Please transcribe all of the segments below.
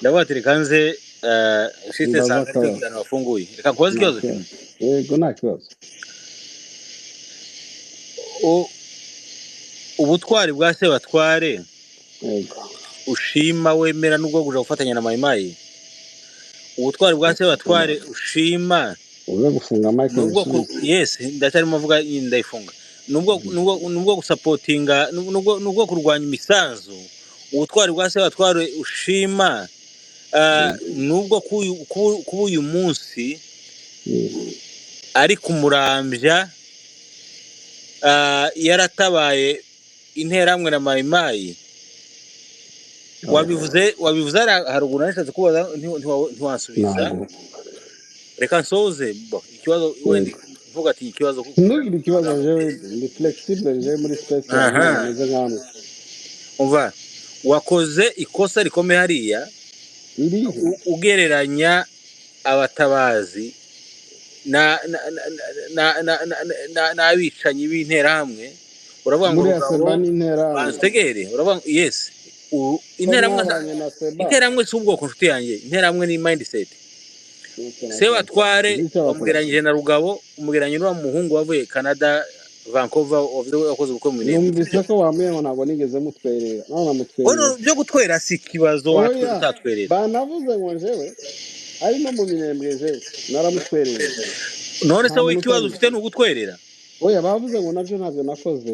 Ndavuga ati reka nze nshitse Mbaza nsanga aricyo akabazo. kiganiro wafunguye. Reka nkubaze Nta ikibazo. kibazo. Yego, nta kibazo. Ubutwari bwa Sebatware ushima, wemera, n'ubwo kuja gufatanya na Mayimayi, ubutwari bwa Sebatware ushima Uze gufunga mic. Nubwo Wisubize. Yes, ndacyarimo mvuga, ndayifunga. Nubwo gusupportinga, nubwo kurwanya imisanzu, ubutwari bwa Sebatware ushima, nubwo kuba uyu munsi ari kumurambya, yaratabaye Interahamwe na Mayimayi. Wabivuze hariya haruguru, nashatse kubaza ntiwansubiza. Ntabwo. Reka nsoze bo ikibazo wenda mvuga ati ikibazo kuko Ntugire ikibazo, jewe ndi flexible, jewe muri space yanjye ntabwo meze nkamwe. Umva, wakoze ikosa rikomeye hariya. Irihe? Ugereranya abatabazi n'abicanyi b'Interahamwe. Uravuga ngo Buriya Rugabo Seba n'Interahamwe. Banza utegere. Uravuga ngo yes, Ko Interahamwe mwabanye na Seba. Interahamwe si ubwoko, nshuti yanjye. Interahamwe ni mindset. Sebatware Nzi icyo bakora. wamugereranyije na Rugabo, umugereranyije n'uwa muhungu wavuye Canada, Vancouver, wavuze ko yakoze ubukwe mu Minembwe. Numvise ko wambwiye ngo ntabwo nigeze mutwerera, nawe Ono namutwerera. Byo gutwera si ikibazo, watwera Oya. utatwerera. Banavuze ngo jewe ari no mu Minembwe, jewe naramutwereye. None se Nta wowe muntu ikibazo utabizi. ufite ni ugutwerera? Oya, bavuze ngo nabyo ntabyo nakoze.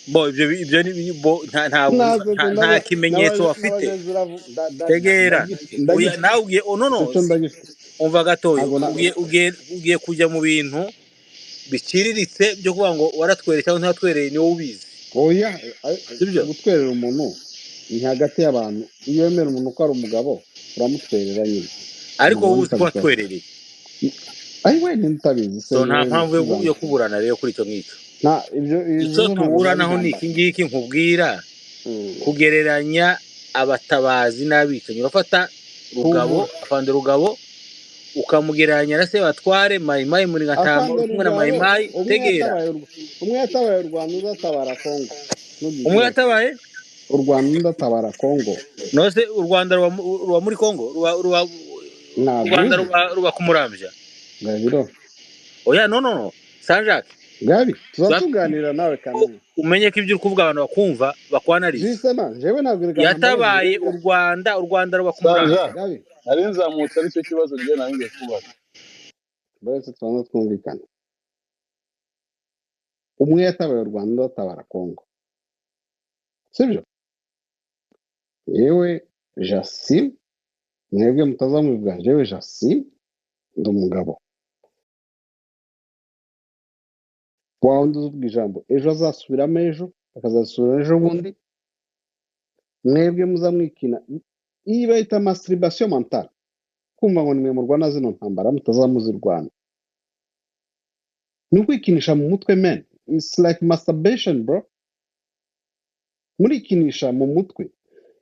Bo ibyo ni bo nta Ntabwo nta kimenyetso bafite. Tegera. Oya, Ndagifite. Nawe ugiye, oh, no no. Icyo ndagifite. Umva gatoya. Ntabwo na Ugiye kujya mu bintu biciriritse byo kuvuga ngo waratwereye cyangwa ntiwatwereye, ni wowe ubizi. Oya. Sibyo? Gutwerera umuntu ni hagati y'abantu. Iyo wemera umuntu ko ari umugabo, uramutwerera nyine. Ariko Umugabo wowe uzi ko utabikora. watwerereye. Ayi we, ntutabizi se? So nta Wowe mpamvu ntuzanga. yo kuburana rero kuri icyo ngicyo. Nta ibyo Icyo bivuze ntabwo tuburanaho ni nabigamba. iki ngiki nkubwira: kugereranya abatabazi n'abicanyi. Urafata Rugabo, Humura. Afande Rugabo, ukamugereranya na Sebatware, Mayimayi muri gatanu Afande uri kumwe na Rugabo Mayimayi. umwe Tegera. yatabaye umwe yatabaye u Rwanda, undi atabara Kongo. Ntugire Umwe ikibazo. yatabaye U Rwanda, undi atabara Kongo. None se u Rwanda ruba muri Kongo, ruba u Ntabwo Rwanda uzi. ruba kumurambya. Gabiro. Oya, no no no, Sanjake. Gabi, tuza tuganira nawe kamwe. Umenye ko ibyo uri kuvuga abantu bakumva, bakwanariza. Jisema jewe ntabwo erega ntambara. Yatabaye u Rwanda, u Rwanda ruba kumurambya. Sanja. Gabi. Nari nzamutse, aricyo kibazo njye nari ngiye kubaza. Buretse tubanza twumvikana. Umwe yatabaye u Rwanda, undi atabara Kongo, sibyo? Yewe Jasim, mwebwe mutazamubivuga, jewe Jasim ndi umugabo wa wundi uvuga ijambo ejo azasubiramo, ejo akazasubira ejo bundi. Mwebwe muzamwikina iyi bayita masturbation mentale, kumva ngo nimwe murwana zino ntambara, mutazamuzirwana. Ni ukwikinisha mu mutwe, men. It's like masturbation, bro. Murikinisha mu mutwe.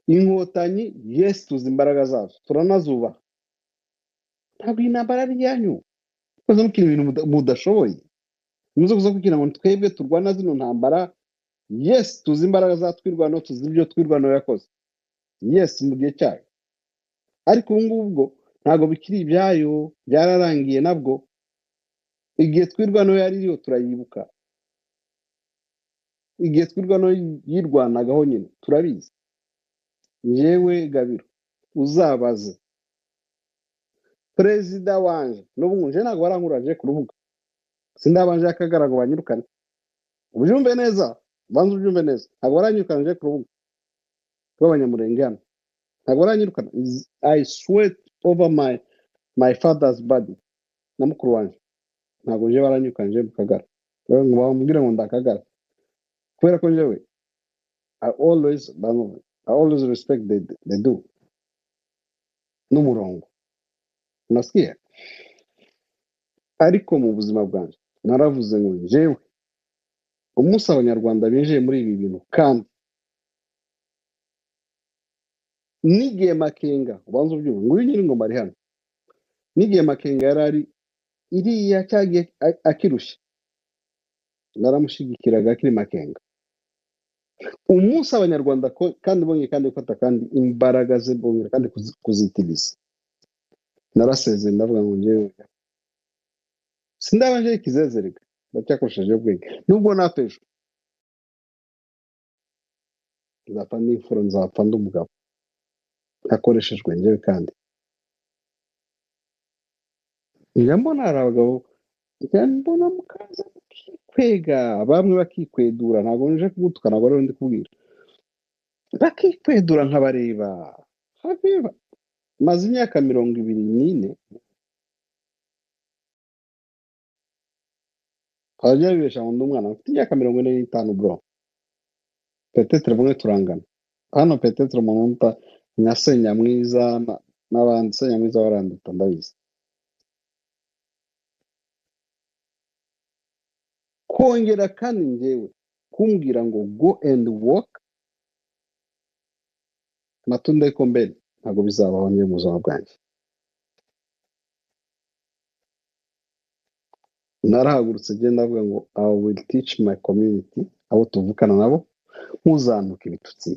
Inkotanyi, yes, tuzi imbaraga zazo, turanazubaha. Ntabwo iyi ntambara ari iyanyu. Muze mukina ibintu mudashoboye, muze kuza kugira ngo twebwe turwana zino ntambara. Yes, tuzi imbaraga za Twirwanaho, tuzi ibyo Twirwanaho yakoze, yes, mu gihe cyayo. Ariko ubu ngubu bwo ntabwo bikiri ibyayo, byararangiye. Nabwo igihe Twirwanaho yari iriho turayibuka, igihe Twirwanaho yirwanagaho nyine turabizi. Njyewe Gabiro, uzabaze perezida wanje n'ubu, nje ntabwo barankuraje ku rubuga, sindabanje akagara ngo banyirukane. Ubyumve neza, banza ubyumve neza, ntabwo baranyirukana nje ku rubuga rw'Abanyamurenge hano, ntabwo baranyirukana. I sweat over my father's body na mukuru wanje, ntabwo nje baranyirukana nje mu Kagara ngo bambwire ngo ndakagara, kubera ko njyewe I always respect the do n'umurongo, unasikia? Ariko mu buzima bwanjye naravuze ngo njyewe umunsi Abanyarwanda binjiye muri ibi bintu, kandi n'igihe Makenga, ubanza ubyumva, nguyu nyir'ingoma ari hano, n'igihe Makenga yari ari iriya cyagiye akirushye, naramushyigikiraga akiri Makenga. Umunsi Abanyarwanda kandi bongeye kandi gufata kandi imbaraga ze, bongera kandi kuzitiriza. Narasezeye, ndavuga ngo njyewe sindaba nje ikizezereka, ndacyakoresheje ubwenge nubwo napfa ejo nzapfa ndi imfura, nzapfa ndi umugabo hakoreshejwe njyewe. Kandi njya mbona hari abagabo, njya mbona mukaza mukikwega, bamwe bakikwedura. Ntabwo nje kugutuka, ntabwo ariwe ndi kubwira, bakikwedura nkabareba. Habiba maze imyaka 24, abajya bibesha ngo ndi umwana, mfite imyaka 45, bro. Peut-être bamwe turangana hano, peut-être umuntu uta nka Senyamwiza n'abandi. Senyamwiza waranduta, ndabizi. Kongera kandi njyewe kumbwira ngo go and work matunda iko mbere, ntabwo bizabaho njye mu buzima bwanjye. Narahagurutse njye ndavuga ngo I will teach my community, abo tuvukana nabo, ntuzantuke ibitutsi.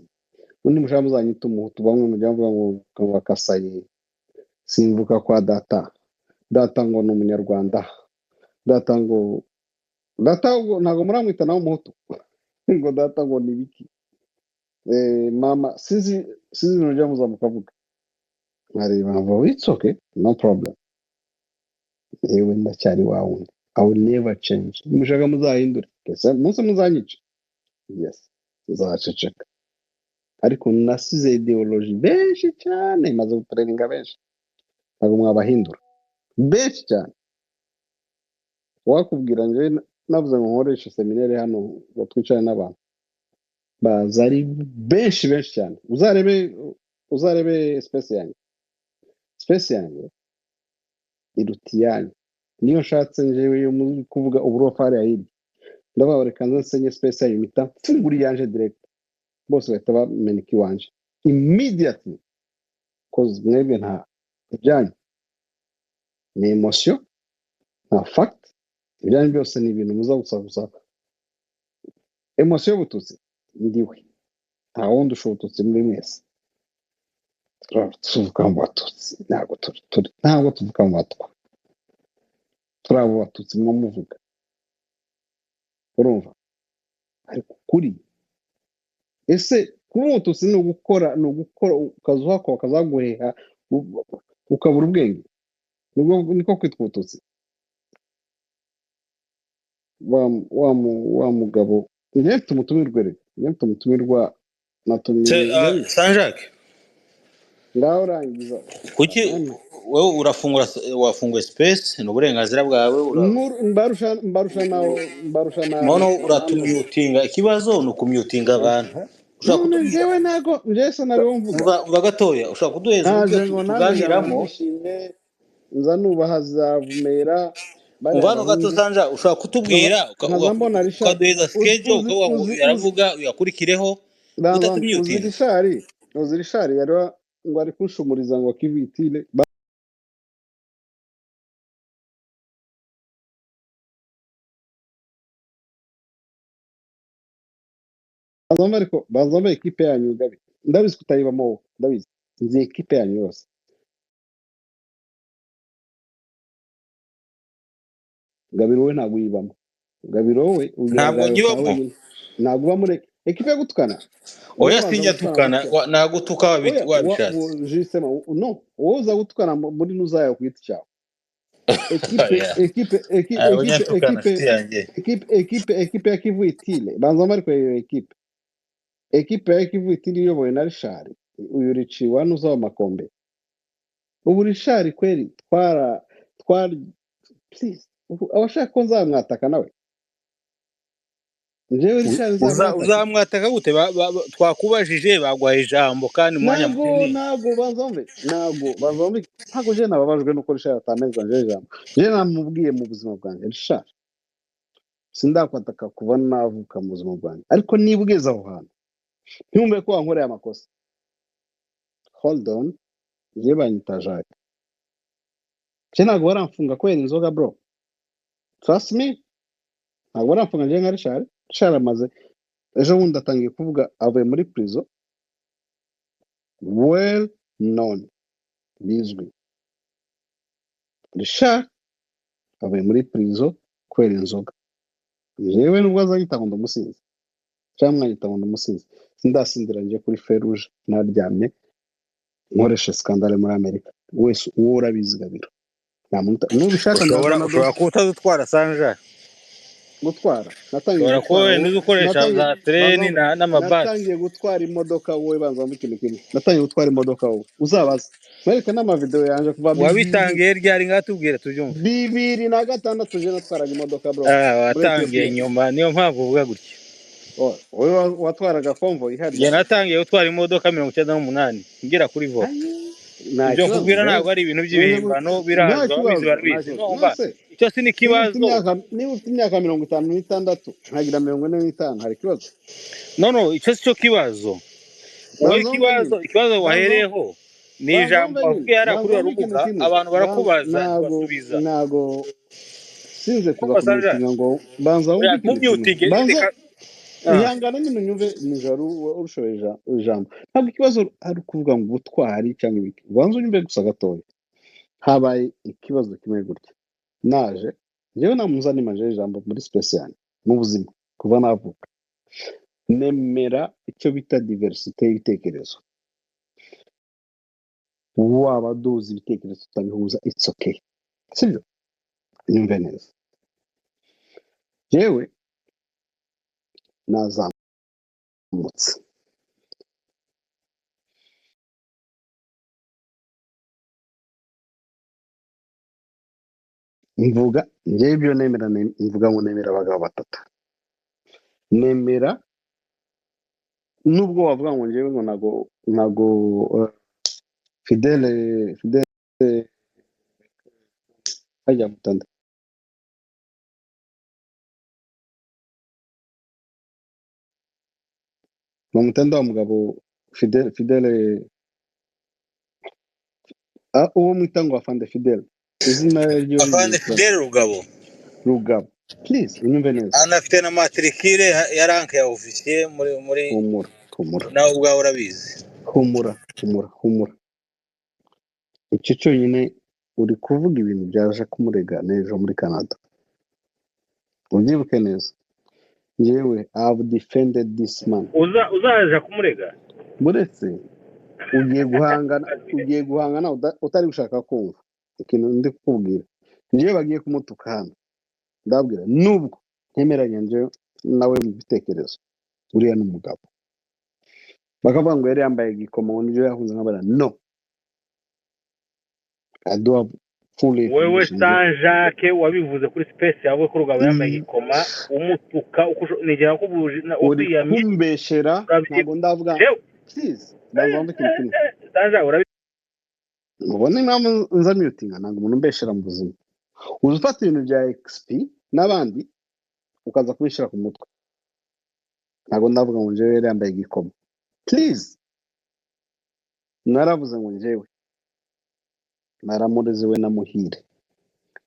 Undi mushaka muzanyita umuhutu, bamwe mujya muvuga ngo bakasaye, simvuka kwa data, data ngo ni umunyarwanda, data ngo data ngo ntabwo muramwita nawe umuhutu, ngo data ngo ni ibiki, mama sinzi sinzi ibintu mujya muza mukavuga, nkareba nkavuga it's okay, no problem. Yewe ndacyari wa wundi, I will never change. Mushaka muzahindure, kese umunsi muzanyica, yes, nzaceceka. Ariko nasize ideology benshi cyane, maze gutraininga benshi, ntabwo mwabahindura benshi cyane. Wakubwira njyewe navuze ngo nkoreshe seminari hano ngo twicare n'abantu, baza ari benshi benshi cyane. Uzarebe space yanjye, space yanjye iruta iyanyu. Niyo nshatse njyewe yo muri kuvuga uburofari ya hirya, ndavuga reka nze nsenye space yanyu, mpita mfungura iyanje direct, bose bahita bameneka iwanje immediately, cause mwebwe nta ibyanyu ni emotion, nta fact. Ibyanyu byose ni ibintu muza gusa gusa emotion y'ubututsi. Ndiwe nta wundi usha ubututsi muri mwese. Tuvuka mu batutsi, ntabwo ntabwo tuvuka mu batwa, turi abo batutsi mwo muvuga, urumva? Ariko kuri ese kuba umututsi ni ugukora, ni ugukora ukaza uhakwa bakazaguheha ukabura ubwenge, nibwo niko kwitwa ubututsi? Wa mugabo, njyewe mfite umutumirwa, reka njyewe mfite umutumirwa natumiye. Sanjake. Ngaho rangiza. Kuki Hano. Wowe urafungura, wafunguye space, ni uburenganzira bwawe. Mbarusha nawe, mbarusha nawe. Noneho uratumyutinga, ikibazo ni ukumyutinga abantu ushobora None kutubwira. Njyewe ntago, njyewe se nariwo mvuga. Umva gatoya, ushobora kuduheza uburyo Ntaje ngo nanjye nkaba tuganiramo. Nishimye, nza nubaha za Vumera bariya Umva hano gato. bahungu. Sanja, ushobora kutubwira Nkaza mbona Richard ukaduheza schedule, uzi ukavuga ngo uzi uyu uzi aravuga, uyakurikireho. Banza uzi. Utatumyutinze. Richard, uzi Richard yari ngo ari kunshumuriza ngo kivitile. Banza, ariko banza wambaye ekipe yanyu gabi, ndabizi kutayibamo wowe, ndabizi, nzi ekipe yanyu yose. Gabiro wowe ntabwo uyibamo, Gabiro wowe ugira Ntabwo agayo ka nyibamo. wenyine, ntabwo uba muri ekipe yo gutukana wowe. Oya. Banza Sinjya gutukana tukana gutya. Nagutuka Oya, wabishatse. justement no, wowe uza gutukana muri nuzayo ku giti cyawe, ekipe Oya. ekipe Ntabwo njya ekipe ntukana ekipe nshuti yanjye. Ekipe ya Kivu itile, banza bari kureba iyo ekipe, ekipe ya Kivu itile iyobowe na Richard uyu Rici wa nuza wa Makombe. Ubu Richard kweri twara twari, please, ubu abashaka ko nzamwataka nawe, njyewe Richard nzamwataka. Uzamwataka gute? Twakubajije, baguhaye ijambo kandi umwanya Ntabwo munini. Ntabwo banza wumve, ntabwo banza wumve, ntabwo njyewe nababajwe nuko Richard atameza. Njyewe ijambo njyewe namubwiye mu buzima bwanjye, Richard, sindakwataka kuva navuka mu buzima bwanjye, ariko niba ugeze aho hantu ntiwumve ko wankoreye amakosa. Hold on, njyewe banyita Jacques, njye ntabwo baramfunga kubera inzoga, bro, trust me, ntabwo baramfunga njyewe nka Richard. Richard amaze Ejo bundi atangiye kuvuga avuye muri prison, well known, bizwi. Richard avuye muri prison kubera inzoga. Jewe nubwo azanyita ngo ndamusinzi cyangwa mwanyita ngo ndamusinzi, sindasindira nje kuri feruje naryamye nkoresha skandale muri Amerika. Wese uwo urabizi Gabiro, nta muntu nubishaka Ushobora ndazana ushobora dosiye kuba utazitwara sanja. Gutwara natangiye Ushobora kuba gutwara wenda wowe uzi ukoresha natangiye za banza treni n'amabasi. Natangiye gutwara imodoka wowe, banza wumve ikintu kimwe. Natangiye gutwara imodoka wowe uzabaza mwereke n'amavideo yanjye kuva bibiri Wabitangiye ryari? Ngaho tubwire tubyumve. 2006 je natwaraga imodoka bro Ah, muri watangiye Ethiopia. nyuma, niyo mpamvu uvuga gutya. Oh, wowe watwaraga convoy Njye harya? natangiye gutwara imodoka 98 ngera kuri voka. Ayi, nta Ibyo kibazo nkubwira rero ntabwo ari ibintu none by'ibihimbano, nta birazwi, ababizi kibazo, nta barabizi. kibazo. Numva Nonse icyo si niba ufite n'ikibazo. imyaka niba ufite imyaka 56 nkagira 45, hari ikibazo? No, icyo si cyo kibazo. Wowe Banza wumve ikibazo nyine, ikibazo banza wahereyeho ni banza ijambo wumve nyine, wavugiye hariya banza kuri wumve ikintu rubuga, kimwe. abantu barakubaza Ntago ntibasubiza. ntago sinze kuza Kumva sanja, kumyutinga ngo banza wumve oya ikintu kimwe, ntumyutige, banza reka ihangane nyine unyumve nijoro urushoboye ijambo. Ntabwo ikibazo ari ukuvuga ngo ubutwari cyangwa ibiki, banza unyumve gusa gatoya. Habaye ikibazo kimwe gutya, naje njyewe namuzanimaje ijambo muri space yanjye mu buzima kuva navuka nemera icyo bita diversite y'ibitekerezo. Waba duhuza ibitekerezo tutabihuza, it's okay, sibyo? Nyumve neza, yewe nazamutse mvuga njyewe ibyo nemera, mvuga ngo nemera abagabo batatu. Nemera nubwo wavuga ngo njyewe ngo ntago Fidele hajya mutanda bamutanda wa mugabo Fidele uwo mwita ngo afande Fidele, izina ryiwe Afande ryitwa Fidele Rugabo. Rugabo, please unyumve neza. Anafite na matricule ya rank ya officier muri Humura humura nawe ubwawe urabizi. Humura humura humura, icyo cyonyine uri kuvuga ibintu byaje kumurega n'ejo muri Canada, ubyibuke neza. Njyewe I have defended this man. Uzaja kumurega? Buretse ugiye guhangana utari gushaka kumva ikintu ndi kukubwira. Njyewe bagiye kumutuka hano, ndabwira nubwo ntemeranya njyewe nawe mu bitekerezo, uriya ni umugabo. Bakavuga ngo yari yambaye igikomo ngo nibyo yahunze, nkabara no, I do have full Wewe information. San Jacques wabivuze kuri space yawe ko Rugabo yambaye igikoma umutuka uko nigera ko Uri wakwiyamye kumbeshera, ntabwo ndavuga. Jewe Please banza wumve ikintu kimwe. San Jacques urabi Mubone impamvu nza mutinga, ntabwo umuntu umbeshera mu buzima. Uza ufata ibintu bya XP n'abandi ukaza kubishyira ku mutwe. Ntabwo ndavuga ngo njyewe yari yambaye igikoma, please. Naravuze ngo njyewe naramureze we na Muhire,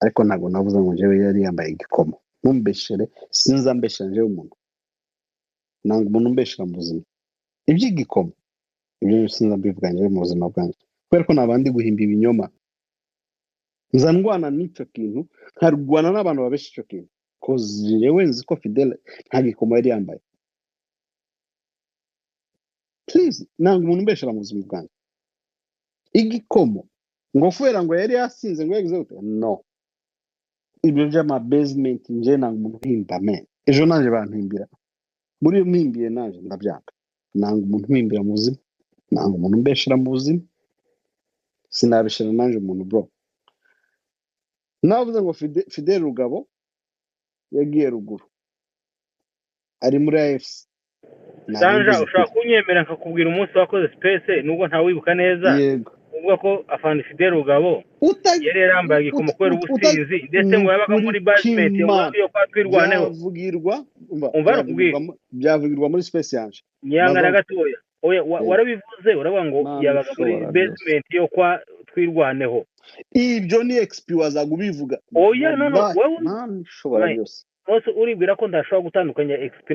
ariko ntabwo navuze ngo njyewe yari yambaye igikoma. Ntumbeshere, sinza mbeshera njyewe umuntu. Ntabwo umuntu umbeshera mu buzima. Iby'igikoma ibyo sinza mbivuga njyewe mu buzima bwanjye, kubera ko nabandi guhimba ibinyoma. Nza ndwana n'icyo kintu, nkarwana n'abantu babesha icyo kintu. Cause njyewe nzi ko Fidele nta gikoma yari yambaye. Please, ntabwo umuntu umbeshera mu buzima bwanjye. Igikomo ngo kubera ngo yari yasinze ngo yagize gute? No. Ibyo by'ama basement njye ntabwo umuntu uhimba men. Ejo nanjye bantimbira. Muri iyo mpimbiye nanjye ndabyanga. Nanga umuntu uhimbira mu buzima, nanga umuntu umbeshera mu buzima. Sinabeshera nanjye umuntu bro. Navuze ngo Fidele Rugabo yagiye ruguru, ari muri AFC. Sanja, ushobora kunyemera nkakubwira umunsi wakoze space nubwo ntawibuka neza. Yego. Uvuga ko afande Fidele Rugabo yari yarambaye igikomo kubera ubusinzi, ndetse ngo yabaga muri basement yo kwa Twirwaneho. Byavugirwa muri space yanje. Nyangana gatoya. Oya, warabivuze uravuga ngo yabaga muri basement yo kwa Twirwaneho. Ibyo ni XP waza kubivuga. Oya, no, wowe nta nshobora byose. Mose, uribwira ko ndashobora gutandukanya XP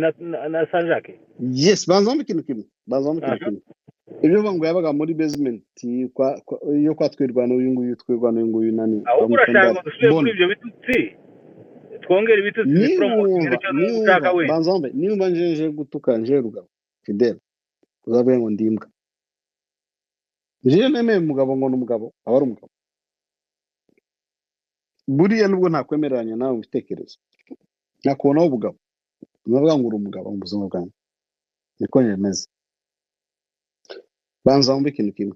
na Sanjake? Yes, banza wumve ikintu kimwe, banza wumve ikintu kimwe. Ibyo bavuga ngo yabaga muri basement yo kwa Twirwana, uyu nguyu Twirwana, uyu nguyu nani, Ahubwo bamwita urashaka ngo Ndada dusubire kuri Boni. ibyo bitutsi, twongere ibitutsi bipromote Niwumva, icyo ushaka niwumva, wese. Banza wumve, niwumva njeje gutuka nje Rugabo Fidel, uzavuge ngo ndi imbwa. Njewe nemeye umugabo ngo ni umugabo, aba ari umugabo. Buriya nubwo ntakwemeranya nawe mu bitekerezo, nakubonaho ubugabo, navuga ngo uri umugabo mu buzima bwanjye, niko bimeze. Banza wumve ikintu kimwe,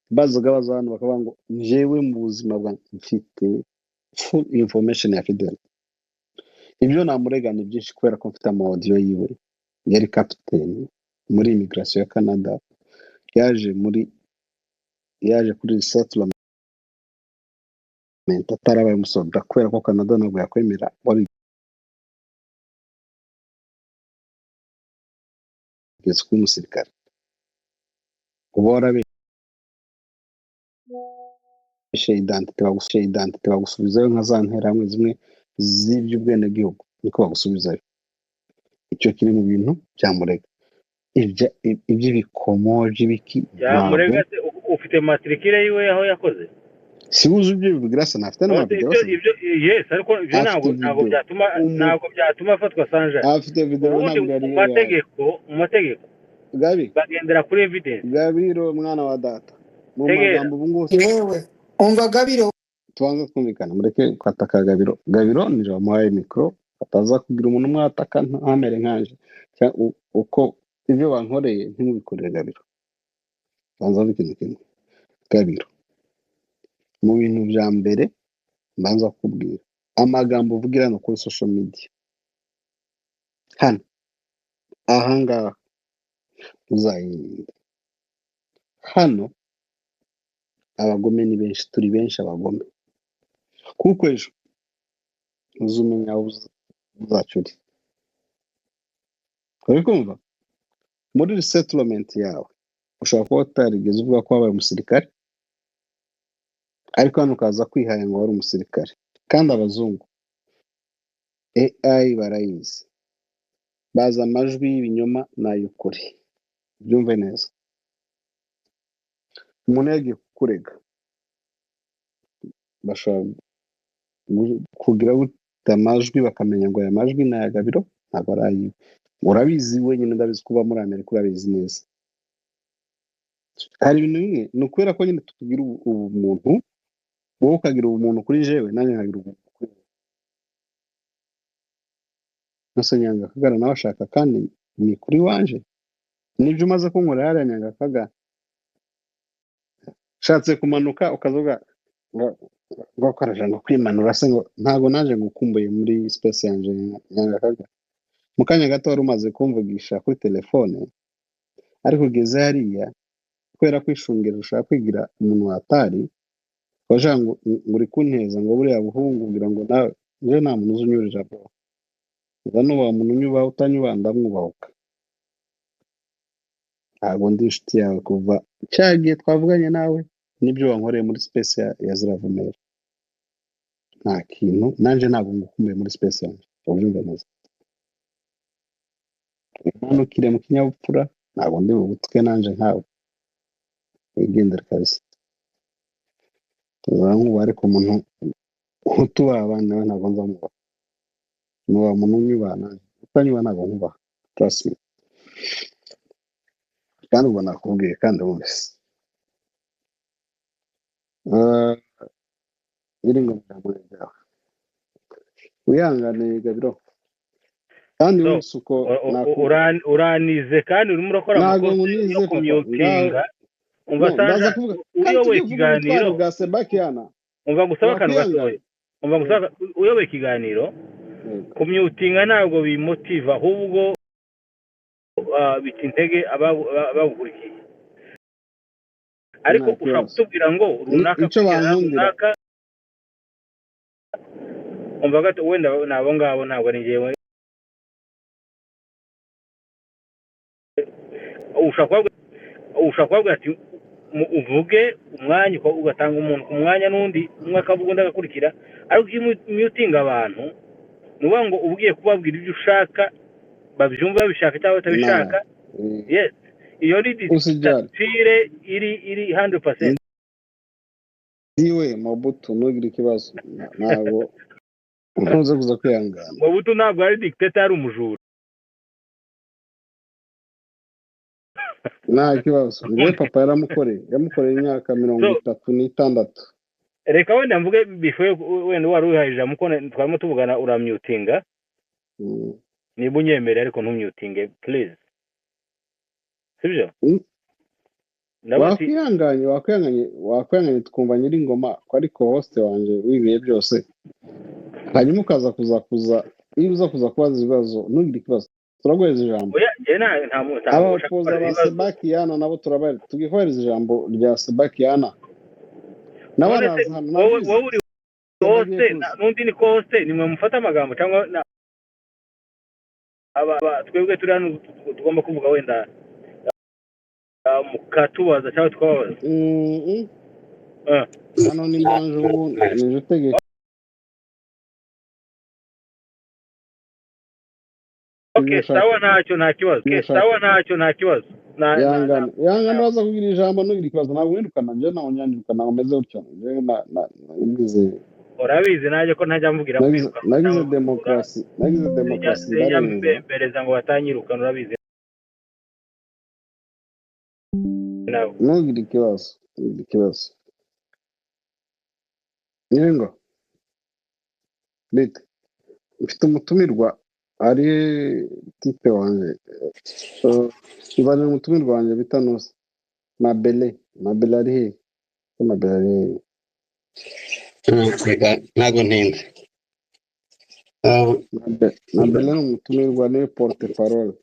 bazaga baza hano bakavuga ngo njyewe mu buzima bwanjye mfite full information ya Fidel. Ibyo namurega ni byinshi kubera ko mfite ama audio yiwe. Yari kapiteni muri immigration ya Canada, yaje kuri settlement atarabaye umusoda, kubera ko Canada ntabwo yakwemera warigeze kuba umusirikare, uba warabeshe identity, bagushe identity, bagusubizayo nka za nterahamwe zimwe z'iby'ubwenegihugu, niko bagusubizayo. Icyo kiri mu bintu byamurega. Iby'ibikomo by'ibiki ntabwo Byamurega se ufite matricule yiwe aho yakoze? Si wuzi ibyo bivugira se, ntafite None n'amavideo ibyo se? Ibyo yes, ariko ibyo Afite ntabwo video byatuma ntabwo byatuma afatwa Sanja. Afite video. Ubundi Ntabwo ari mu iyawe. mategeko, mu mategeko Gabi, bagendera kuri evidence. Gabiro mwana wa data, mu Tegera. magambo ubu ngubu Yewe, umva Gabiro. Tubanze twumvikana, mureke kwataka Gabiro. Gabiro nije wamuhaye mikoro, ataza kugira umuntu umwataka ntamere nkanje. Uko ibyo bankoreye ntimubikorere Gabiro. Banza wumve ikintu kimwe Gabiro, mu bintu bya mbere mbanza kukubwira, amagambo uvugira hano kuri social media hano ahangaha uzayirinda. Hano abagome ni benshi, turi benshi abagome, kuko ejo uzumenya aho uzaca uri. Uri kumva, muri resettlement yawe ushobora kuba utarigeze uvuga ko wabaye umusirikare, ariko hano ukaza kwihaya ngo wari umusirikare. Kandi abazungu AI barayizi, bazi amajwi y'ibinyoma n'ay'ukuri. Byumve neza, umuntu yagiye kukurega, bashobora kugira gute amajwi, bakamenya ngo aya majwi ni aya Gabiro, ntabwo ari ayiwe. Urabizi wenyine, ndabizi kuba muri Amerika urabizi neza. Hari ibintu bimwe ni ukubera ko nyine tugira ubumuntu, wowe ukagira ubumuntu kuri jewe, nanjye nkagira ubumuntu kuri wowe. Nose Nyangakagara nawe ashaka kandi ni kuri wanje, nibyo umaze kunkorera hariya Nyangakagara, ushatse kumanuka ukavuga ngo koresha ngo kwimanura se, ngo ntabwo naje ngukumbuye muri space yanje Nyangakagara. Mu kanya gato wari umaze kumvugisha kuri telefone, ariko ugeze hariya kubera kwishungera ushaka kwigira umuntu watari waje ngo uri kunteza ngo buriya buhungu, kugira ngo nawe nje nta muntu uzi unyurira bro. Nza nubaha umuntu unyubaha, utanyubaha ndamwubahuka. Ntabwo ndi inshuti yawe kuva cya gihe twavuganye nawe n'ibyo wankoreye muri space ya Ziravumera. Nta kintu nanje ntabwo ngukumbuye muri space yanjye, ubyumve neza. Umanukire mu kinyabupfura, ntabwo ndi bugutwe nanje nkawe, wigendere kabisa. Nkubaha, ariko umuntu utubaha abandi nawe ntabwo nzamubaha. Nubaha umuntu unyubaha, nanjye utanyubaha ntabwo nkubaha, trust me. Kandi ubwo nakubwiye kandi wumvise. Iri ngo ryawe wihangane Gabiro, kandi So wumvise uko uranize kandi urimo urakora ntabwo amakosa yo nkunize papa ngaho. kumyutinga. Umva No, ndaza Sanja, kuvuga kandi uyoboye tujye kuvuga ubutwari ikiganiro, bwa Sebakiyana. umva gusaba akantu Wakwihangana. gatoya, umva gusaba uyoboye ikiganiro, kumyutinga ntabwo bimotiva, ahubwo bica intege abagukurikiye. Ariko Nta ushobora kibazo. kutubwira ngo runaka Icyo kugera bankundira runaka, umva gato, wenda ni abo ngabo, ntabwo ari njyewe. Ushobora kubabwira ati uvuge umwanya, ugatanga umuntu ku mwanya n'undi umwe akavuga undi agakurikira, ariko iyo mutinga abantu Ni ukuvuga ngo uba ugiye kubabwira ibyo ushaka, babyumva babishaka cyangwa batabishaka. Yes, iyo ni Usijali. dictature iri 100%. Iwe Mobutu, ntugire ikibazo, ntabwo ntuze kuza kwihangana. Mobutu ntabwo ari dictator, ari umujura. Nta kibazo, njyewe papa yaramukoreye, yamukoreye imyaka mirongo So itatu n'itandatu. Reka wenda mvuge before wenda wari uhaye ijambo, ko twarimo tuvugana uramyutinga. Niba unyemereye, ariko ntumyutinge please, sibyo? Ndavuga ati Wakwihanganye twumva Nyiringoma ko ari co-host wanjye w'ibihe byose, hanyuma ukaza kuza iyo uza kuza kubaza ibibazo, ntugire ikibazo, turaguhereza ijambo. Oya, njye nta ntabwo ushaka Abapoza kubaza ba ibibazo. Sebakiyana nabo turabari, tugiye kohereza ijambo rya Sebakiyana nawe. None se Araza hano. wowe Nabizi. Wowe uri Seba host agiye kuza. N'undi ni co-host, nimwe mufata amagambo cyangwa twebwe turi hano tugomba kuvuga wenda mukatubaza cyangwa tukababaza? Hano ni mbanje, ubu nije utegeka. Okay. Ibyo ushaka. Sawa, ntacyo, nta kibazo. Ibyo Okay, ushaka. sawa, ntacyo, nta kibazo. Yangana yangana, waza kugira ijambo, ntugire ikibazo, ntabwo wirukana. Njyewe ntabwo nyandukana ngo meze gutyo. Njyewe nagize Urabizi nanjye ko ntajya mvugira nagize kwirukanwa nagize cyangwa gusura. Demokarasi, nagize demokarasi Sinjya ndarenza. mbembereza ngo batanyirukana, urabizi nawe. Ntugire ikibazo, ntugire ikibazo. Nyiringo bite? Mfite umutumirwa ari type wanjye. Nzanira umutumirwa wanjye bita Nusa Mabele. Mabele ari hehe? Ko Mabele ari hehe? Reka ntabwo ntinda. Mabele ni umutumirwa, niwe porte parole.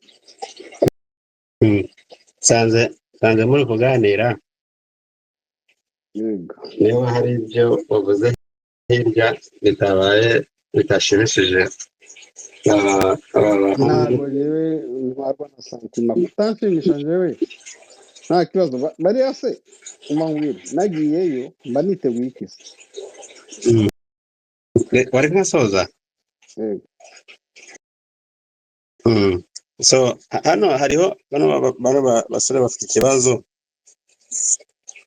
Nsanze muri kuganira. Yego. Niba hari ibyo wavuze hirya bitabaye, bitashimishije aba bahungu. Ntabwo njyewe ntwarwa na sentiment kutanshimisha. Njyewe nta kibazo. Bariya se umva nkubwire, nagiyeyo mba niteguye iki se? Wari nkasoza. Yego. So hano hariho bano basore bafite ikibazo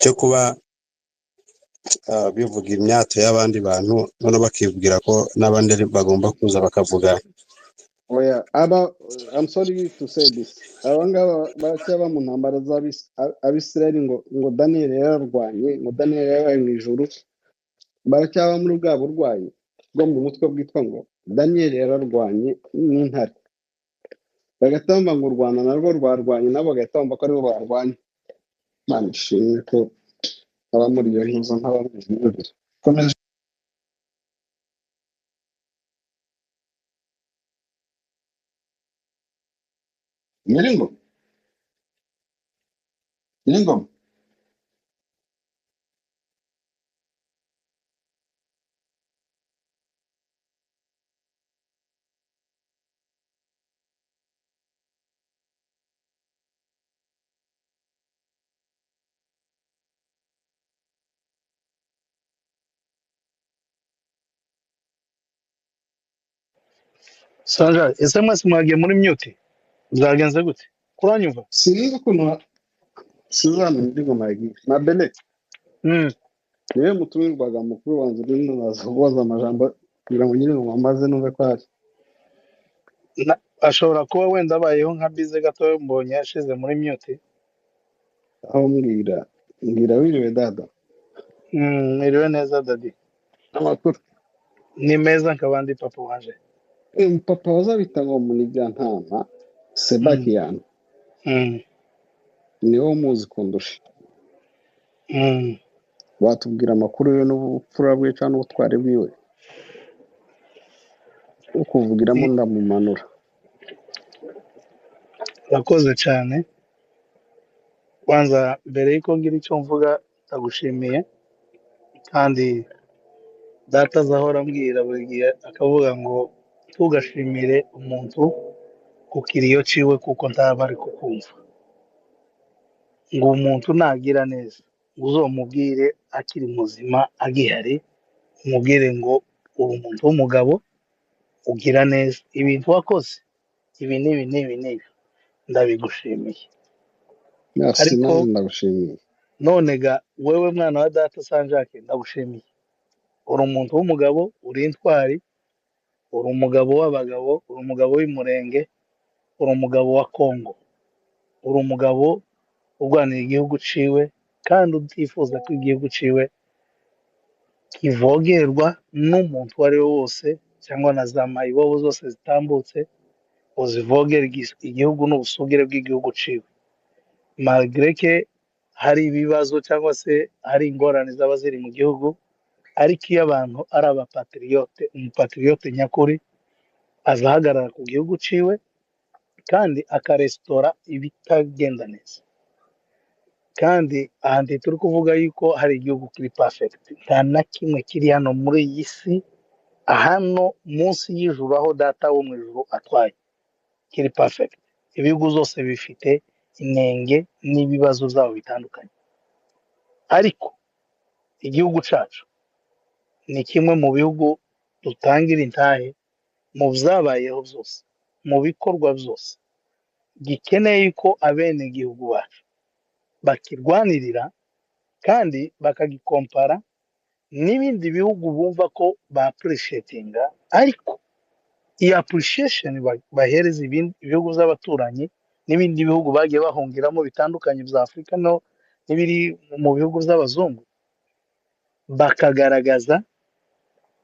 cyo kuba bivuga imyato y'abandi bantu, noneho bakibwira ko n'abandi bagomba kuza bakavuga. Oya, aba, I'm sorry to say this, aba ngaba baracyaba mu ntambara z'Abisirayeli, ngo Daniel yararwanye, ngo Daniel yarabaye mu ijuru. Baracyaba muri bwa burwayi bwo mu mutwe bwitwa ngo Daniel yararwanye n'intare, bagahita bumva ngo u Rwanda narwo rwarwanye nabo, bagahita bumva ko aribo barwanye. Imana ishimwe ko aba muri iyo ntuzo ntabameze imyumvire. Komeza. Nyiringo, Nyiringoma. Sanja, ese mwese mwagiye muri mute, byagenze gute? Kuranyumva? Sinzi ukuntu sinzi ahantu Nyiringoma yagiye. Mabele niwe mutumirwaga mukuru wanjye, urimo ndaza kubaza amajambo kugira ngo Nyiringoma maze numve ko ahari. Ashobora kuba wenda abayeho nka bize gato, mbonye yashize muri mute. Aho mbwira wiriwe dada. Mwiriwe neza dadi. Amakuru? Ni meza nk'abandi, papa wanje. Uyu papa wazabita ngo Munibyantama Sebakiyana niwe umuzi kundusha. Watubwira amakuru ye n'ubupfura bwe cyangwa n'ubutwari bwiwe? Ukuvugiramo ndamumanura. Urakoze cyane. Kwanza mbere y'uko ngira icyo mvuga, ndagushimiye, kandi data azahora ambwira buri gihe, akavuga ngo ntugashimire umuntu ku kiriyo ciwe kuko ntaba ari kukumva, ngo umuntu nagira neza ngo uzomubwire akiri muzima agihari, umubwire ngo uri umuntu w'umugabo. Ugira neza, ibintu wakoze ibi n'ibi n'ibi n'ibi, ndabigushimiye. Merci. Ariko Nanjye ndagushimiye. None ga wewe mwana wa data Sanjake, ndagushimiye. Uri umuntu w'umugabo, uri intwari, uri umugabo w'abagabo, uri umugabo w'Umurenge, uri umugabo wa Kongo, uri umugabo urwanira igihugu ciwe kandi utifuza ko igihugu ciwe kivogerwa n'umuntu uwo ari we wose cyangwa na za mayibobo zose zitambutse ngo zivogere igihugu n'ubusugire bw'igihugu ciwe, malgré que hari ibibazo cyangwa se hari ingorane zaba ziri mu gihugu. Ariko iyo abantu ari abapatriote, umupatriote nyakuri azahagarara ku gihugu ciwe kandi akaresitora ibitagenda neza. Kandi aha turi kuvuga yuko hari igihugu kiri perfect, nta na kimwe kiri hano muri iyi si, hano munsi y'ijuru aho Data wo mu ijuru atwaye, kiri perfect. Ibihugu zose bifite inenge n'ibibazo byabo bitandukanye, ariko igihugu cyacu ni kimwe mu bihugu dutangira intahe mu byabayeho byose, mu bikorwa byose, gikeneye ko abenegihugu bacu bakirwanirira kandi bakagikompara n'ibindi bihugu bumva ko ba appreciatinga. Ariko iyi appreciation bahereza ibindi ibihugu by'abaturanyi n'ibindi bihugu bagiye bahungiramo bitandukanye bya Afurika no n'ibiri mu bihugu by'abazungu, bakagaragaza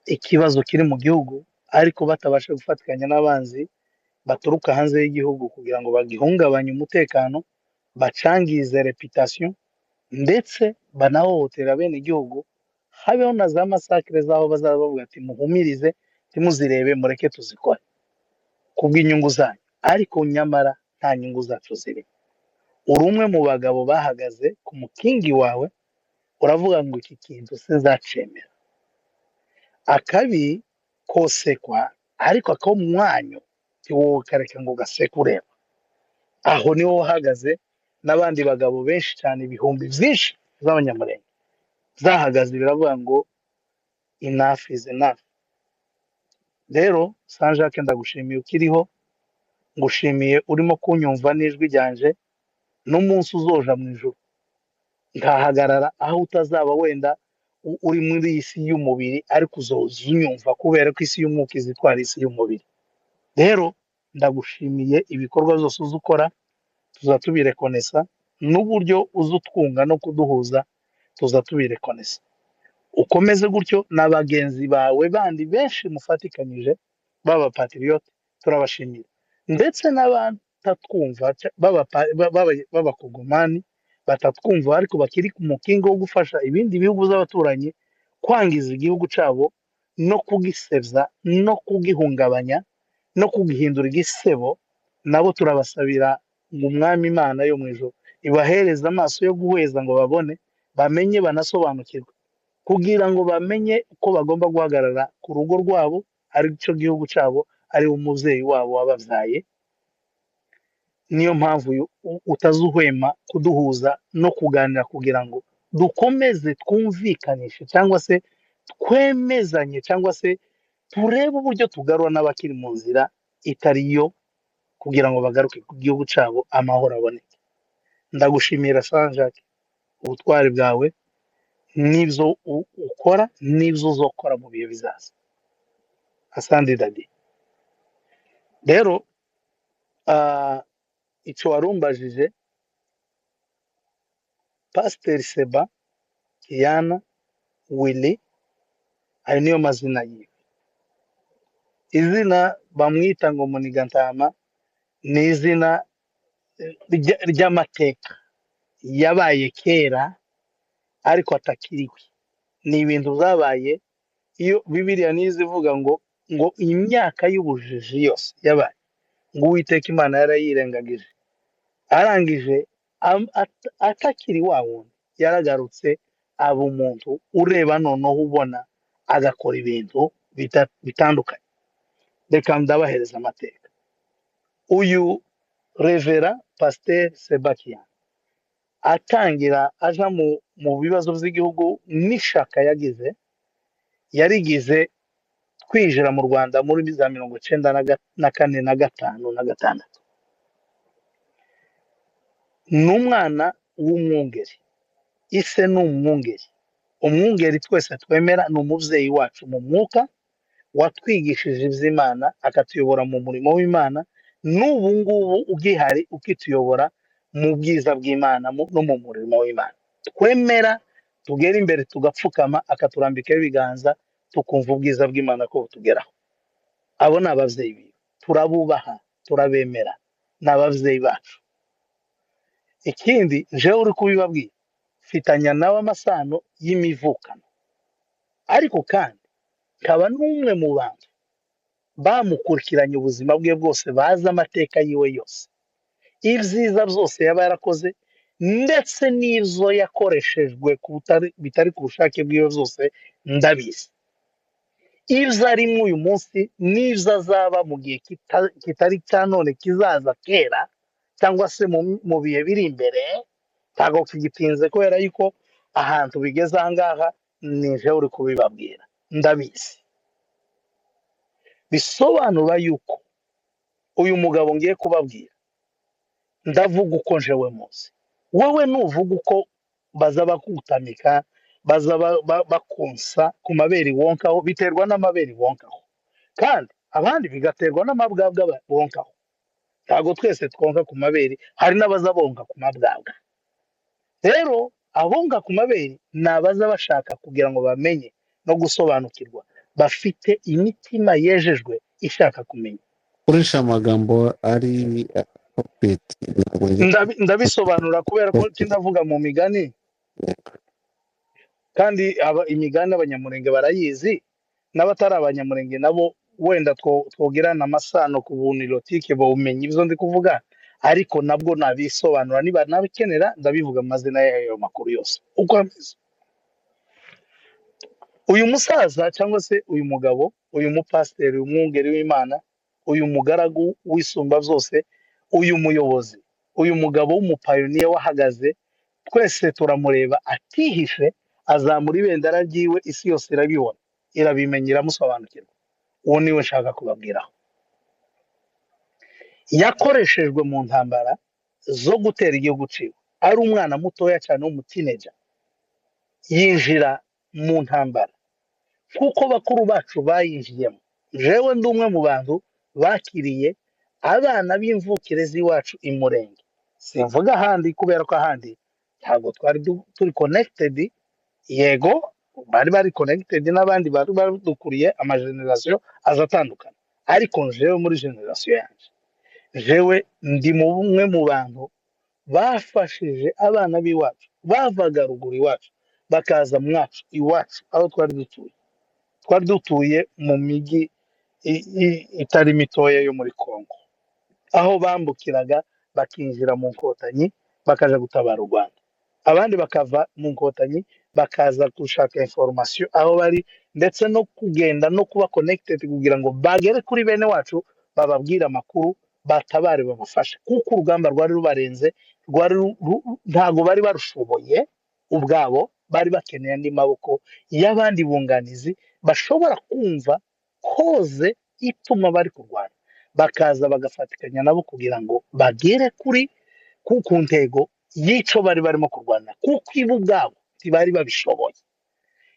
ikibazo kiri mu gihugu ariko batabasha gufatikanya n'abanzi baturuka hanze y'igihugu kugira ngo bagihungabanye umutekano, bacangize reputation, ndetse banahohotera bene igihugu. Habeho na za massacre z'aho bazaba bavuga ati: "Muhumirize, ntimuzirebe, mureke tuzikore kubw'inyungu zanyu," ariko nyamara nta nyungu zacu zirimo. Uri umwe mu bagabo bahagaze ku mukingi wawe, uravuga ngo: "Iki kintu sinzacemera." Akabi kosekwa, ariko ako mu mwanyu ntiwokareka ngo gaseke ureba. Aho niho wahagaze n'abandi bagabo benshi cyane, ibihumbi byinshi z'Abanyamurenge zahagaze biravuga ngo: "Enough is enough." Rero Saint Jacques, ndagushimiye ukiriho, ngushimiye urimo kunyumva n'ijwi ryanje. N'umunsi uzoja mu ijuru nkahagarara aho utazaba wenda uri muri iyi si y'umubiri, ariko uzoza unyumva kubera ko isi y'umwuka izitwara isi y'umubiri. Rero ndagushimiye ibikorwa byose uzi ukora, tuza tubirekonesa, n'uburyo uzi utwunga no kuduhuza tuza tubirekonesa. Ukomeze gutyo na bagenzi bawe bandi benshi mufatikanyije baba patriote, turabashimira, ndetse n'abatatwumva b'Abakongomani batatwumva ariko bakiri ku mukingo wo gufasha ibindi bihugu by'abaturanyi kwangiza igihugu cyabo no kugisebya no kugihungabanya no kugihindura igisebo. Nabo turabasabira ngo Umwami Imana yo mu ijuru ibahereze amaso yo guhweza ngo babone, bamenye, banasobanukirwe, kugira ngo bamenye uko bagomba guhagarara ku rugo rwabo, ari cyo gihugu cyabo, ari we umubyeyi wabo wababyaye. Niyo mpamvu utazuhwema kuduhuza no kuganira kugira ngo dukomeze twumvikanishe cyangwa se twemezanye cyangwa se turebe uburyo tugarura n'abakiri mu nzira itari yo kugira ngo bagaruke ku gihugu cyabo, amahoro aboneke. Ndagushimira Saint Jacques, ubutwari bwawe n'ibyo ukora n'ibyo uzokora mu bihe bizaza. Asante daddy. Rero icyo warumbajije, Pasiteri Seba Kiyana Willy, ayo niyo mazina yiwe. Izina bamwita ngo Munigantama ni izina ry'amateka yabaye kera ariko atakiriwe. Ni ibintu byabaye iyo Bibiliya nizo ivuga ngo imyaka y'ubujiji yose yabaye, ngo Uwiteka Imana yarayirengagije. Arangije atakiri wa wundi, yaragarutse aba umuntu ureba, noneho ubona agakora ibintu bitandukanye. Reka ndabahereza amateka. Uyu Reverend Pasiteri Sebakian atangira aja mu bibazo by'igihugu n'ishaka yagize, yarigize. Twinjira mu Rwanda muri za 94 na 5 na 6. Ni umwana w'umwungeri, ise ni umwungeri. Umwungeri twese twemera ni umubyeyi wacu mu mwuka, watwigishije iby'Imana, akatuyobora mu murimo w'Imana, n'ubu ngubu ugihari, ukituyobora mu bwiza bw'Imana no mu murimo w'Imana. Twemera tugera imbere tugapfukama, akaturambikaho ibiganza, tukumva ubwiza bw'Imana ko butugeraho. Abo ni ababyeyi biwe, turabubaha, turabemera, ni ababyeyi bacu. Ikindi, jewe uri kubibabwira, mfitanya nawe amasano y'imivukano, ariko kandi nkaba n'umwe mu bantu bamukurikiranye ubuzima bwe bwose, bazi amateka yiwe yose, ibyiza byose yaba yarakoze, ndetse n'ibyo yakoreshejwe bitari ku bushake bwiwe, byose ndabizi. Ibyo arimo uyu munsi n'ibyo azaba mu gihe kitari cya none, kizaza kera, cyangwa se mu bihe biri imbere, ntabwo kigitinze, kubera yuko ahantu bigeze aha ngaha ni jewe uri kubibabwira, ndabizi. Bisobanura yuko uyu mugabo ngiye kubabwira, ndavuga uko njewe muzi. Wowe nuvuga uko baza bakutamika, baza bakonsa ku mabere wonkaho, biterwa n'amabere wonkaho, kandi abandi bigaterwa n'amabwabwa bonkaho. Ntabwo twese twonka ku mabere, hari n'abaza bonka ku mabwabwa. Rero abonka ku mabere ni abaza bashaka kugira ngo bamenye no gusobanukirwa, bafite imitima yejejwe ishaka kumenya. Ukoresha amagambo ari appropriate, ntabwo Ndabisobanura kubera ko ndavuga mu migani, kandi imigani Abanyamurenge barayizi, n'abatari Abanyamurenge nabo wenda twogirana amasano ku bunilotike, bawumenya ibyo ndi kuvuga, ariko nabwo nabisobanura. Niba nabikenera ndabivuga amazina yayo makuru yose uko ameze. Uyu musaza cyangwa se uyu mugabo, uyu mupasiteri, uyu mwungeri w'Imana, uyu mugaragu w'Isumba byose, uyu muyobozi, uyu mugabo w'umupayoniya wahagaze, twese turamureba atihishe, azamura ibendera ryiwe, isi yose irabibona, irabimenya, iramusobanukirwa. Uwo niwe nshaka kubabwiraho. Yakoreshejwe mu ntambara zo gutera igihugu ciwe ari umwana mutoya cyane w'umutineja, yinjira mu ntambara kuko bakuru bacu bayinjiyemo. Jewe ndi umwe mu bantu bakiriye abana b'imvukire z'iwacu i Murenge. Simvuga ahandi kubera ko ahandi ntabwo twari turi connected. Yego, bari connected n'abandi bari badukuriye, amageneration aza atandukana, ariko jewe muri generation yanjye, jewe ndi mumwe mu bantu bafashije abana b'iwacu bavaga ruguru iwacu, bakaza mwacu iwacu aho twari dutuye. Twari dutuye mu mijyi itari mitoya yo muri Congo, aho bambukiraga bakinjira mu Nkotanyi, bakaja gutabara u Rwanda, abandi bakava mu Nkotanyi bakaza gushaka information aho bari, ndetse no kugenda no kuba connected kugira ngo bagere kuri bene wacu, bababwire amakuru, batabare, babafashe, kuko urugamba rwari rubarenze, rwari ntabwo bari barushoboye ubwabo. Bari bakeneye andi maboko y'abandi bunganizi bashobora kumva cause ituma bari kurwana, bakaza bagafatikanya nabo kugira ngo bagere ku ntego y'ico bari barimo kurwana, kuko ibo ubwabo ntibari babishoboye.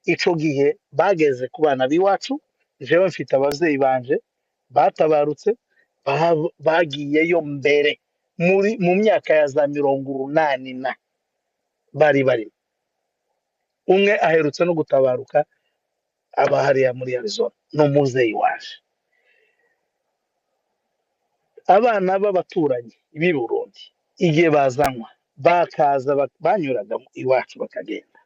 Ico gihe bageze ku bana b'iwacu. Jewe mfite abavyeyi banje batabarutse, bagiyeyo mbere muri mu myaka ya za 80 na bari barimo. Umwe aherutse no gutabaruka, aba hariya muri Arizona, ni umuvyeyi waje. Abana b'abaturanyi b'i Burundi, igihe bazanywa bakaza, banyuraga iwacu bakagenda,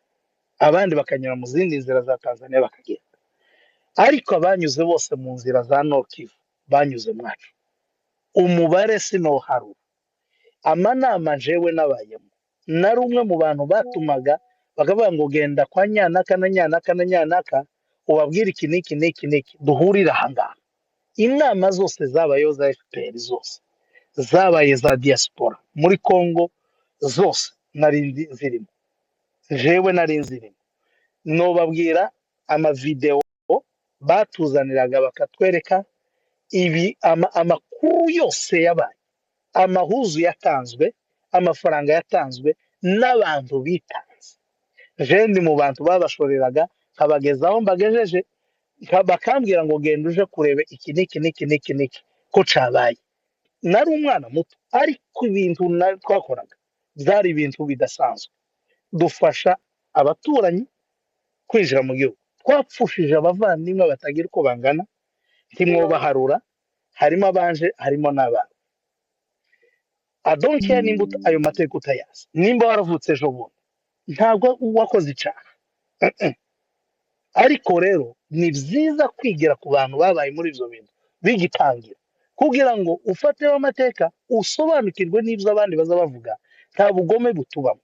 abandi bakanyura mu zindi nzira za Tanzania bakagenda, ariko abanyuze bose mu nzira za Nord Kivu banyuze mwacu, umubare sinoharura. Amanama jewe nabayemo, nari umwe mu bantu batumaga bakavuga ngo: "Genda kwa nyanaka na nyanaka na nyanaka, ubabwire iki n'iki n'iki n'iki, duhurire aha ngaha." Inama zose zabayeho za FPR, zose zabaye za diaspora muri Congo, zose nari zirimo, jewe nari nzirimo. Nobabwira amavideo Batuzaniraga bakatwereka ibi amakuru yose yabaye, amahuzu yatanzwe, amafaranga yatanzwe n'abantu bitanze. Je ndi mu bantu babashoreraga, nkabagezaho mbagejeje, bakambwira ngo genda uje kureba iki n'iki n'iki n'iki n'iki ko cabaye. Nari umwana muto, ariko ibintu twakoraga byari ibintu bidasanzwe. Dufasha abaturanyi kwinjira mu gihugu. Twapfushije abavandimwe batagira uko bangana, ntimwobaharura, harimo abanje, harimo n'abana. I don't care nimba ayo mateka utayazi, nimba waravutse ejo bundi, ntabwo wakoze icyaha. Ariko rero ni byiza kwigira ku bantu babaye muri ibyo bintu bigitangira, kugira ngo ufateho amateka, usobanukirwe n'ibyo abandi baza bavuga. Nta bugome butubamo.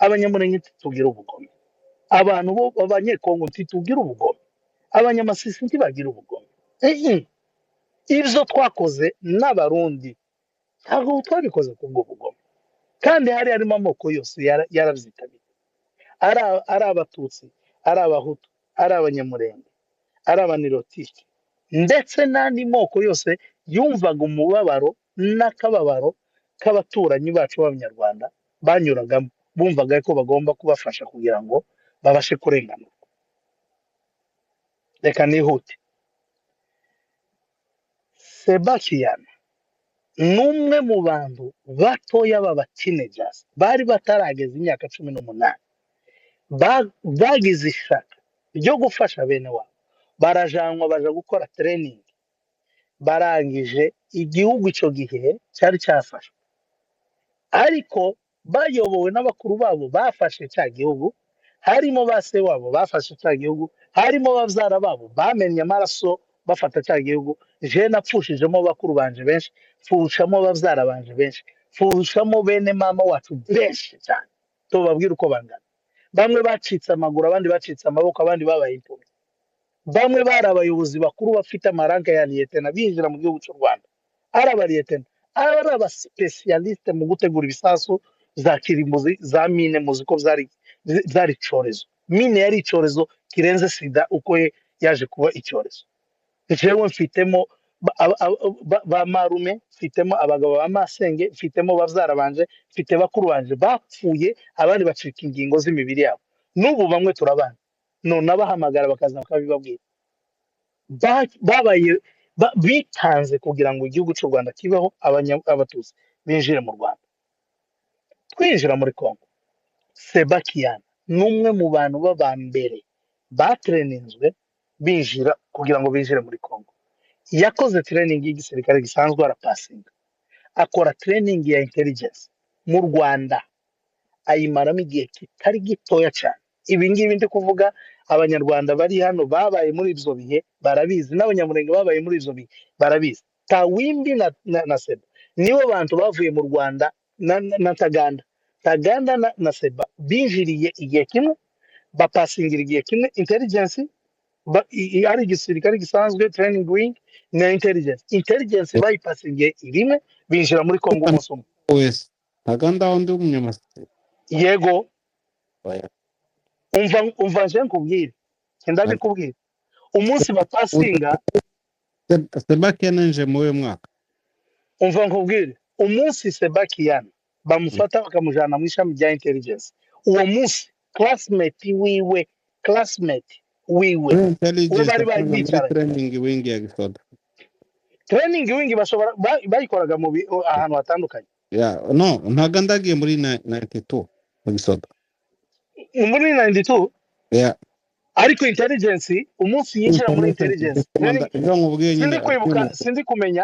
Abanyamurenge ntitugira ubugome, abantu bo abanyekongo ntitugira ubugome, abanyamasisi ntibagira ubugome. Ibyo twakoze n'Abarundi ntabwo twabikoze kubwo bugome, kandi hari harimo amoko yose yarabyitabiriye, ari Abatutsi, ari Abahutu, ari Abanyamurenge, ari Abanirotike, ndetse n'andi moko yose yumvaga umubabaro n'akababaro k'abaturanyi bacu b'Abanyarwanda banyuragamo, bumvaga ko bagomba kubafasha kugira ngo babashe kurenganurwa. Reka nihute. Sebakiyana ni umwe mu bantu batoya b'aba teenagers bari batarageza imyaka 18 bagize ishaka ryo gufasha bene wabo, barajanwa baja gukora training. Barangije, igihugu icyo gihe cyari cyafashwe, ariko bayobowe n'abakuru babo bafashe cya gihugu, harimo ba se wabo bafashe cya gihugu, harimo babyara babo bamennye amaraso bafata cya gihugu. Je napfushijemo bakuru banje benshi, pfushamo babyara banje benshi, pfushamo bene mama wacu benshi cyane, tubabwira uko bangana. Bamwe bacitse amaguru, abandi bacitse amaboko, abandi babaye impumyi. Bamwe bari abayobozi bakuru bafite amaranka ya lieutenant binjira mu gihugu cy'u Rwanda, ari aba lieutenant, ari aba spécialiste mu gutegura ibisasu za kirimbuzi, za mine. Muzi ko byari icyorezo, mine yari icyorezo kirenze sida uko yaje kuba icyorezo. Jewe mfitemo ba marume, mfitemo abagabo ba masenge, mfitemo babyara banje, mfite bakuru banje bapfuye, abandi bacika ingingo z'imibiri yabo. N'ubu bamwe turabana, none abahamagara bakaza bakabibabwira. Babaye bitanze kugira ngo igihugu cy'u Rwanda kibeho, Abatutsi binjire mu Rwanda. Twinjira muri Congo, Sebakiyana ni umwe mu bantu b'abambere batereninzwe binjira kugira ngo binjire muri Congo. Yakoze training y'igisirikare gisanzwe, arapasinga, akora training ya intelligence mu Rwanda, ayimaramo igihe kitari gitoya cyane. Ibi ngibi ndi kuvuga, Abanyarwanda bari hano babaye muri ibyo bihe barabizi, n'Abanyamurenge babaye muri ibyo bihe barabizi. Tawimbi na Seba nibo bantu bavuye mu Rwanda na Ntaganda. Ntaganda na Seba binjiriye igihe kimwe, bapasingira igihe kimwe intelligence, ari igisirikare gisanzwe training wing na intelligence. Intelligence bayipasingiye rimwe, binjira muri Congo umunsi umwe. Wese Ntaganda wundi w'umunyamasisi? Yego. Oya. Umva, umva, nje nkubwire, ndabikubwira umunsi bapasinga. Sebakiyana yinjiye muri uyu mwaka. Umva nkubwire, umunsi Sebakiyana bamufata bakamujana mu ishami rya intelligence, uwo munsi classmate wiwe muri we intelligence bari bari apana muri bicaranye training wing ya gisoda. Training wing bashobora bayikoraga mu ahantu hatandukanye. Ya, no, Ntaganda agiye muri 92 mu gisoda. Muri 92? Ya. Ariko intelligence, umunsi yinjira muri intelligence training, Ibyo nkubwiye nyine. Sindi kwibuka,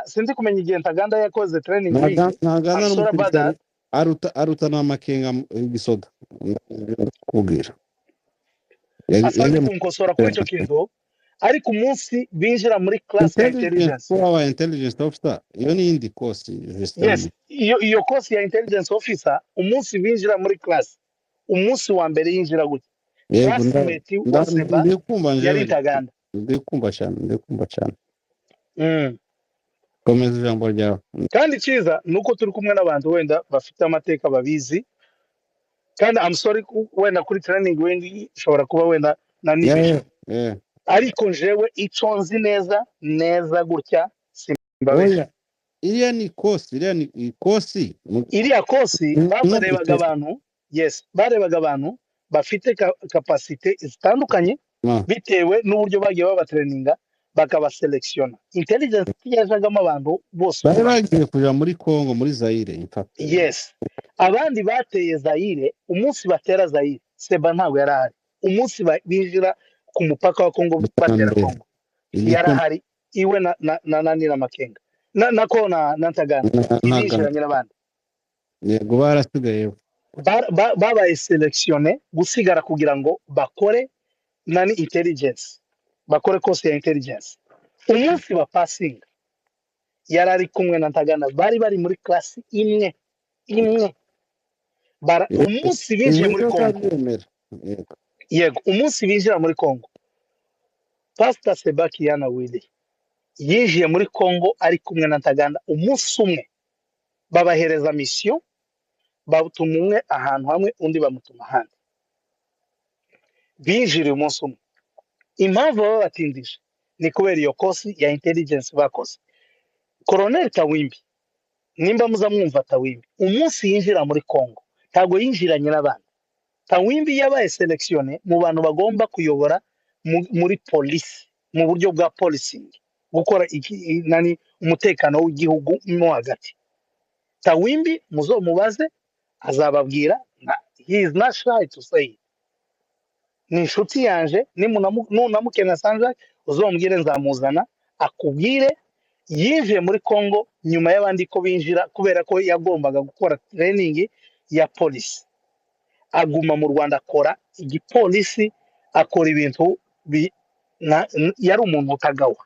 sindi kumenya igihe Ntaganda yakoze training wing. Ntaganda I'm sorry about n'umusirikare that. aruta n'Amakenga gisoda, ndakubwira. Asante Yagiye mu kunkosora kuri icyo kintu. Ariko umunsi binjira muri class ya intelligence, intelligence, kuba aba intelligence officer, iyo ni iyindi course. Yes. Justement. Iyo course ya intelligence officer, umunsi binjira muri class, umunsi wa mbere yinjira gutya, Yego. classmate wa Seba Ndi kumva yari njyewe. Ntaganda. Ndi kumva cyane, ndi kumva cyane. Komeza ijambo ryawe. Kandi icyiza ni uko turi kumwe n'abantu wenda bafite amateka babizi. Kandi I'm sorry, wenda kuri training wenda ishobora kuba wenda nanibeshye. Yeah. Ariko jewe icyo nzi neza neza gutya, simbabesha. Oya, iriya ni ikosi, iriya ni ikosi. Iriya kosi barebaga Mwumvise? abantu, yes, barebaga abantu bafite capacité zitandukanye bitewe n'uburyo bagiye babatraininga, bakabaselekisiona. Intelligence yajagamo abantu bose Bari uko bangana. bagiye kuja muri Congo, muri Zaire in fact. Yes, abandi bateye Zayire, umunsi batera Zayire Seba ntabwo yari ahari. Umunsi binjira ku mupaka wa Kongo batera Mbere Kongo niko yari ahari iwe na nani na Makenga na nako na Ntaganda, ntibinjiranye n'abandi. Yego, barasigaye. Babaye sélectionné gusigara kugira ngo bakore nani, intelligence, bakore course ya intelligence. Umunsi wa passing yari ari kumwe na Ntaganda, bari muri class imwe imwe. Umunsi binjiye muri Ibyo Congo, ndabyemera, yego. Yego, umunsi binjira muri Congo, Pastor Sebakiyana Willy yinjiye muri Congo ari kumwe na Ntaganda. Umunsi umwe babahereza mission, batuma umwe ahantu hamwe, undi bamutuma ahandi. Binjiriye umunsi umwe. Impamvu baba babatindije ni kubera iyo course ya intelligence bakoze. Colonel Tawimbi, nimba muza mwumva Tawimbi, umunsi yinjira muri Congo ntabwo yinjiranye n'abandi. Tawimbi yabaye sélectionné mu bantu bagomba kuyobora muri polisi, mu buryo bwa policing, gukora iki, nani, umutekano w'igihugu mo hagati. Tawimbi muzomubaze azababwira, he is not shy to say it. Ni inshuti yanje, nunamukena Sanjak uzombwire nzamuzana akubwire. Yinjiye muri Congo nyuma y'abandi ko binjira, kubera ko yagombaga gukora training ya polisi. Aguma mu Rwanda akora igipolisi, akora ibintu yari umuntu utagawa.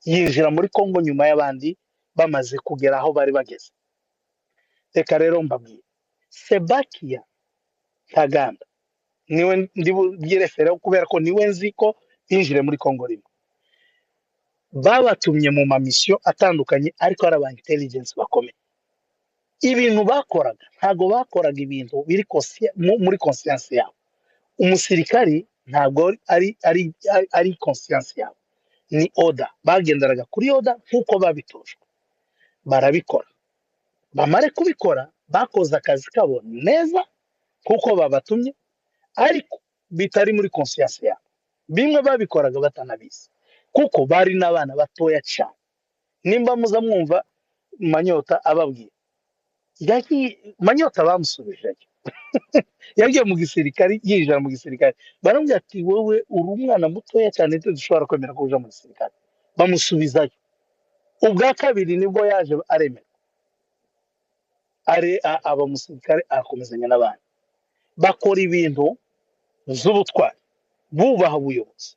Yinjira muri Congo nyuma y'abandi bamaze kugera aho bari bageze. Reka rero mbabwire, Sebakiya Ntaganda niwe ndi bwirefereho, kubera ko niwe nzi ko binjire muri Congo rimwe. Babatumye mu ma mission atandukanye, ariko ari aba intelligence bakomeye. Ibintu bakoraga, ntabwo bakoraga ibintu biri muri conscience yabo. Umusirikari ntabwo ari conscience yabo, ni order. Bagenderaga kuri order nk'uko babitojwe, barabikora. Bamare kubikora, bakoze akazi kabo neza kuko babatumye, ariko bitari muri conscience yabo. Bimwe babikoraga batanabizi, kuko bari n'abana batoya cyane. Nimba muza mwumva Manyota ababwira, yagiye Manyota bamusubijeyo, yagiye mu gisirikare, yinjira mu gisirikare baramubwira ati: "Wowe uri umwana mutoya cyane, dushobora kwemera ko uja mu gisirikare?" Bamusubizayo. Ubwa kabiri nibwo yaje aremera, aba umusirikare, arakomezanya n'abandi, bakora ibintu z'ubutwari, bubaha ubuyobozi,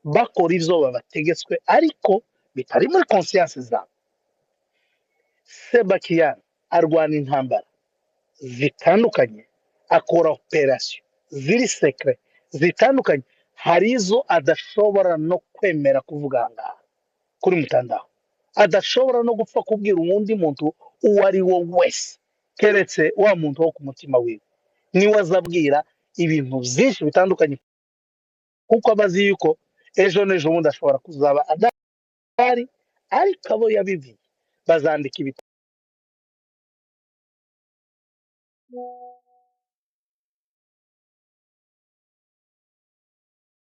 bakora ibyo babategetswe ariko bitari muri conscience zabo. Sebakiyani arwana intambara zitandukanye, akora operation ziri secret zitandukanye. Hari izo adashobora no kwemera kuvuga aha ngaha kuri mutandao, adashobora no gupfa kubwira uwundi muntu uwo ari we wese, keretse wa muntu wo ku mutima wiwe, niwe azabwira ibintu byinshi bitandukanye, kuko aba azi yuko ejo n'ejo bundi ashobora kuzaba adahari, ariko abo yabibwiye bazandika ibitabo.